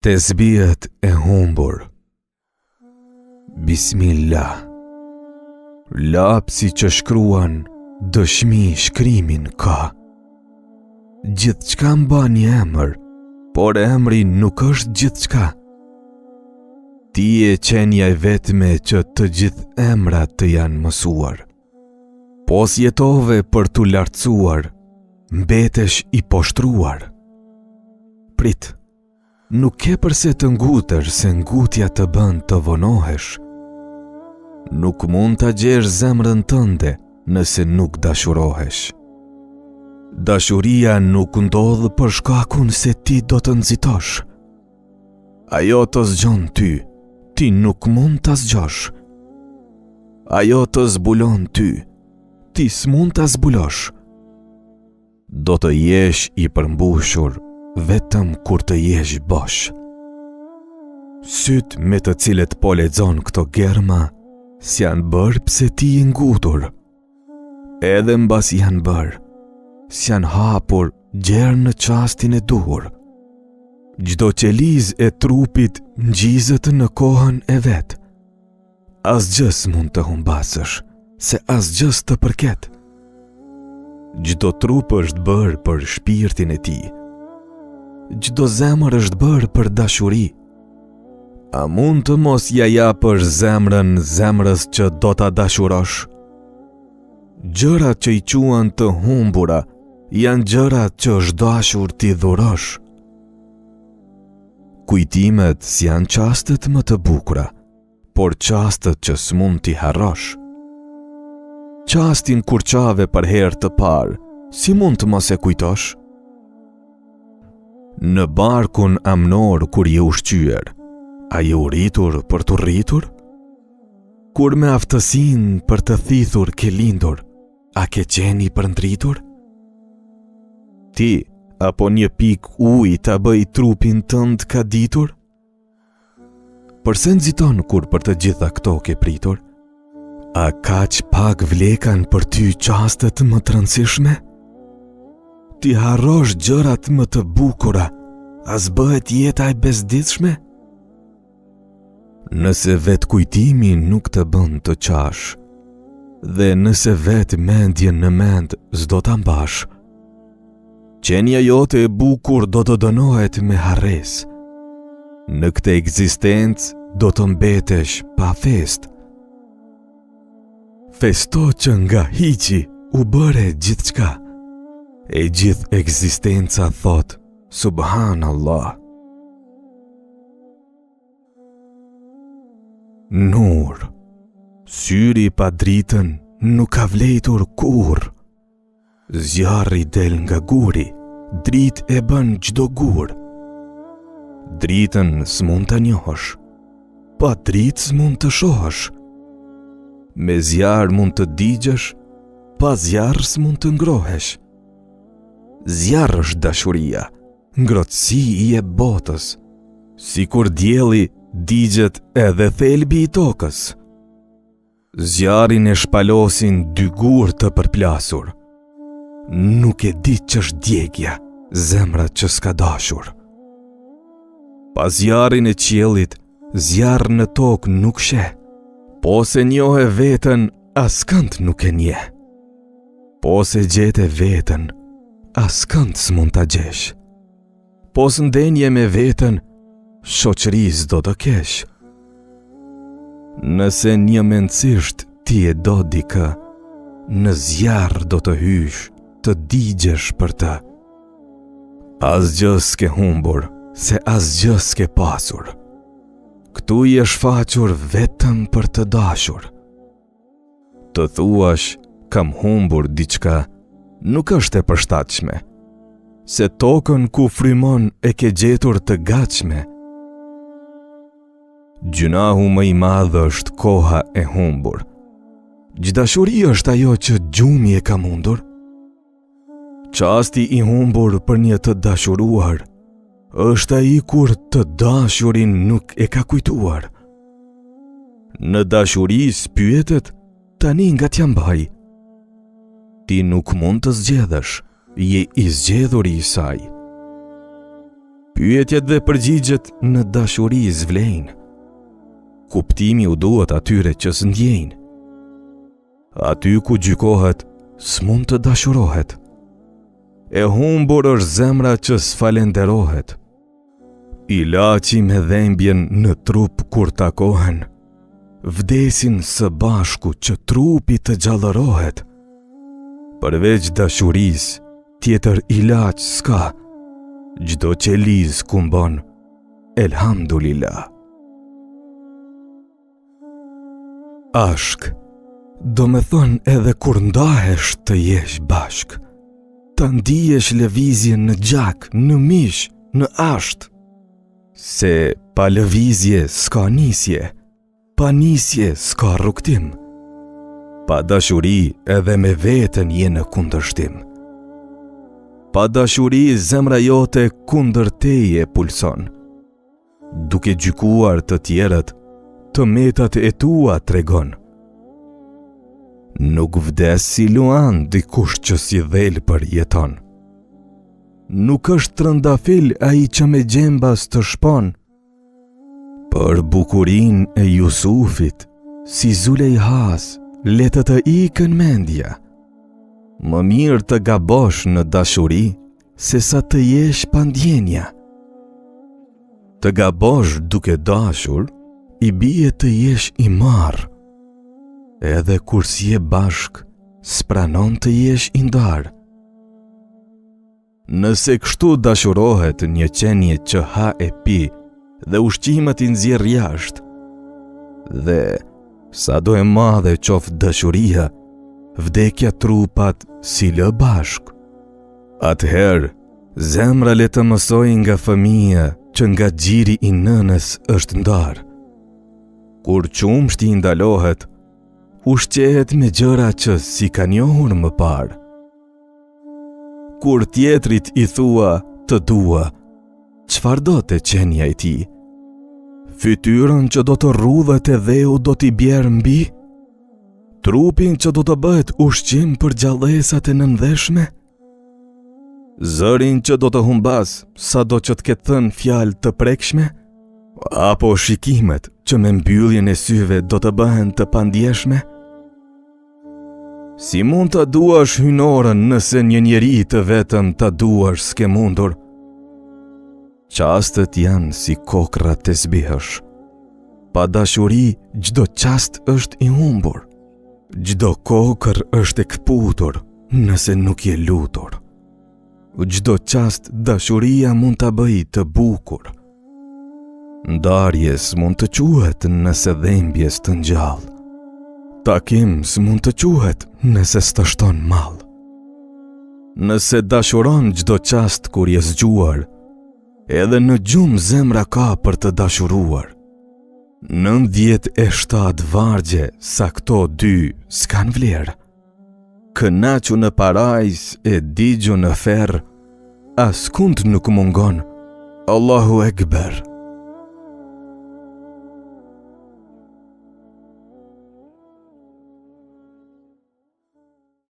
Tesbihet e humbur. Bismillah. Lapsi që shkruan, dëshmi shkrimin ka. Gjithçka mban një emër, por emri nuk është gjithçka. Ti je qenia e vetme që të gjithë emrat të janë mësuar. Po s'jetove për t'u lartësuar, mbetesh i poshtruar. Prit, nuk ke përse të ngutesh se ngutja të bën të vonohesh. Nuk mund ta gjesh zemrën tënde nëse nuk dashurohesh. Dashuria nuk ndodh për shkakun se ti do të nxitosh. Ajo të zgjon ty, ti nuk mund ta zgjosh. Ajo të zbulon ty, ti s'mund ta zbulosh. Do të jesh i përmbushur vetëm kur të jesh bosh. Sytë me të cilët po lexon këto germa, s'janë bërë pse ti je ngutur. Edhe mbasi janë bërë, s'janë hapur gjer në çastin e duhur. Çdo qelizë e trupit ngjizet në kohën e vet. Asgjë s'mund të humbasësh, se asgjë s'të përket. Çdo trup është bërë për shpirtin e tij. Çdo zemër është bërë për dashuri. A mund të mos ia japësh zemrën zemrës që do ta dashurosh? Gjërat që i quan të humbura janë gjërat që është dashur t'i dhurosh. Kujtimet s'janë çastet më të bukura, por çastet që s'mund t'i harrosh. Çastin kur qave për herë të parë, si mund të mos e kujtosh? Në barkun amnor kur je ushqyer, a je uritur për t'u rritur? Kur me aftësinë për të thithur ke lindur, a ke qenë i përndritur? Ti, apo një pikë uji ta bëjë trupin tënd ka ditur? Përse nxiton kur për të gjitha këto ke pritur? A kaq pak vlekan për ty çastet më të rëndësishme? T'i harrosh gjërat më të bukura, a s'bëhet jeta e bezdisshme? Nëse vetë kujtimi nuk të bën të qash, dhe nëse vetë mendjen në mend s'do ta mbash, Qenia jote e bukur do të dënohet me harresë. Në këtë ekzistencë do të mbetesh pa festë. Festo që nga hiçi u bëre gjithçka. E gjithë ekzistenca thotë, Subhanallah. Nur, syri pa dritën nuk ka vlejtur kurrë. Zjarri del nga guri, dritë e bën çdo gur. Dritën s'mund ta njohësh, pa dritë s'mund të shohësh. Me zjarr mund të digjesh, pa zjarr s'mund të ngrohesh. Zjarr është dashuria, ngrohtësi i jep botës. Sikur dielli digjet edhe thelbi i tokës. Zjarrin e shpalosin dy gurë të përplasur. Nuk e di ç'është djegia, zemra që s'ka dashur. Pa zjarrin e qiellit, zjarr në tokë nuk sheh. Po s'e njohe veten, askënd nuk e njeh. Po s'e gjete veten, askënd s'mund ta gjesh. Po s'ndenje me veten, shoqëri s'do të kesh. Nëse njëmendësisht ti e do dikë, në zjarr do të hysh, të digjesh për të. Asgjë s'ke humbur, se asgjë s'ke pasur. Këtu je shfaqur vetëm për të dashur. Të thuash kam humbur diçka nuk është e përshtatshme, se tokën ku frymon e ke gjetur të gatshme. Gjynahu më i madh është koha e humbur. Ç'dashuri është ajo që gjumi e ka mundur? Çasti i humbur për një të dashuruar është ai kur të dashurin nuk e ka kujtuar. Në dashuri s'pyetet, tani nga t'ia mbaj. Ti nuk mund të zgjedhësh, je i zgjedhuri i saj. Pyetjet dhe përgjigjet në dashuri s'vlejnë. Kuptimi u duhet atyre që s'ndjejnë. Aty ku gjykohet, s'mund të dashurohet. E humbur është zemra që s'falenderohet. Ilaçi me dhembjen në trup kur takohen, vdesin së bashku që trupi të gjallërohet. Përveç dashurisë, tjetër ilaç s'ka, çdo qelizë kumbon, elhamdulillah. Ashk, domethënë edhe kur ndahesh të jesh bashkë, ta ndiesh lëvizjen në gjak, në mish, në asht, se pa lëvizje s'ka nisje, pa nisje s'ka rrugëtim, pa dashuri edhe me veten je në kundërshtim. Pa dashuri zemra jote kundër teje pulson. Duke gjykuar të tjerët, të metat e tua tregon. Nuk vdes si luan dikush që si dhelpër jeton. Nuk është trëndafil ai që me gjemba s'të shpon. Për bukurinë e Jusufit, si Zulejhas, le të të ikën mendja. Më mirë të gabosh në dashuri, sesa të jesh pa ndjenja. Të gabosh duke dashur, i bie të jesh i marrë. Edhe kur s'je bashkë, s'pranon të jesh i ndarë. Nëse kështu dashurohet një qenie që ha e pi dhe ushqimet i nxjerr jashtë, dhe Sado e madhe qoftë dashuria, vdekja trupat s'i lë bashkë. Atëherë, zemra le të mësojë nga fëmija që nga gjiri i nënës është ndarë. Kur qumështi i ndalohet, ushqehet me gjëra që s'i ka njohur më parë. Kur tjetrit i thua të dua, çfarë do te qenia e tij? Fytyrën që do të rrudhet e dheu do t'i bjerë mbi? Trupin që do të bëhet ushqim për gjallesat e nëndheshme? Zërin që do të humbasë, sado që të ketë thënë fjalë të prekshme? Apo shikimet që me mbylljen e syve do të bëhen të pandjeshme? Si mund ta duash hyjnoren nëse një njeri të vetëm ta duash s'ke mundur? Çastet janë si kokrra tesbihësh. Pa dashuri, çdo çast është i humbur. Çdo kokërr është e këputur nëse nuk je lutur. Çdo çast dashuria mund ta bëjë të bukur. Ndarje s'mund të quhet nëse dhembje s'të ngjall. Takim s'mund të quhet nëse s'të shton mall. Nëse dashuron çdo çast kur je zgjuar, edhe në gjumë zemra ka për të dashuruar. 97 vargje sa këto dy s'kanë vlerë. Kënaqu në parajsë e digju në ferr, askund nuk mungon. Allahu Ekber.